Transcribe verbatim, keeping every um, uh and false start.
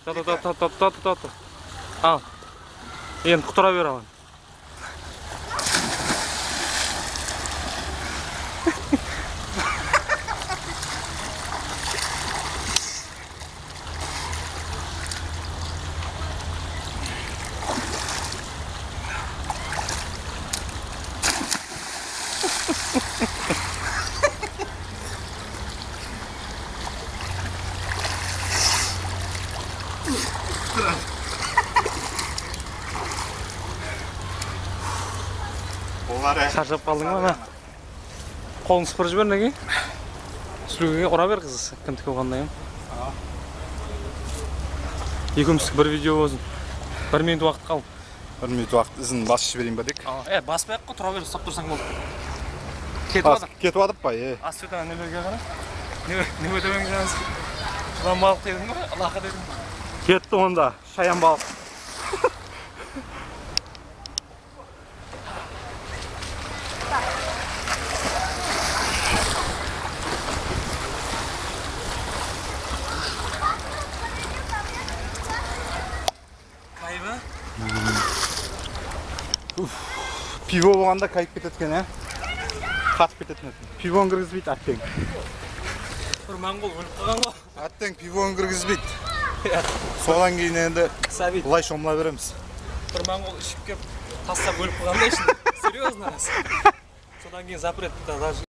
Tata, tata, tata, tata, tata. Al. Endi qutıra ber aǵan. Sharshap qaldıń ba, ana? Qolın sıpırıp jiber, nege? Súlgige ura ber, qız, kimdiki bolǵanda em. Ekewimizdiń bir video bolsın. Bir minut waqıt qaldı. Bir minut waqıt izin basıp jibereyin ba dek? E, baspay-aq qoy, tura ber, uslap tursań boldı. Ketip atır. Ketip atır pa, e? Asfeta nelerge qara. Ne, ne ótemen qızamız. Jılan balıq dedim ba, ılaqı dedim. Ketti onda, shayan balıq. Kayma? Uf, pivo bolǵanda kayıp ketedi eken, e? Qatıp ketedi eken. Pivonı kirgizbeydi, átteń. Bir monǵol ólip qalǵan ǵoy. Átteń pivonı kirgizbeydi. Sodan keyin endi bılay shomıla beremiz. Bir monǵol iship kelip, taslap ólip qalǵanda ishinde. Серьёзно, rас. Sodan keyin запрет, даже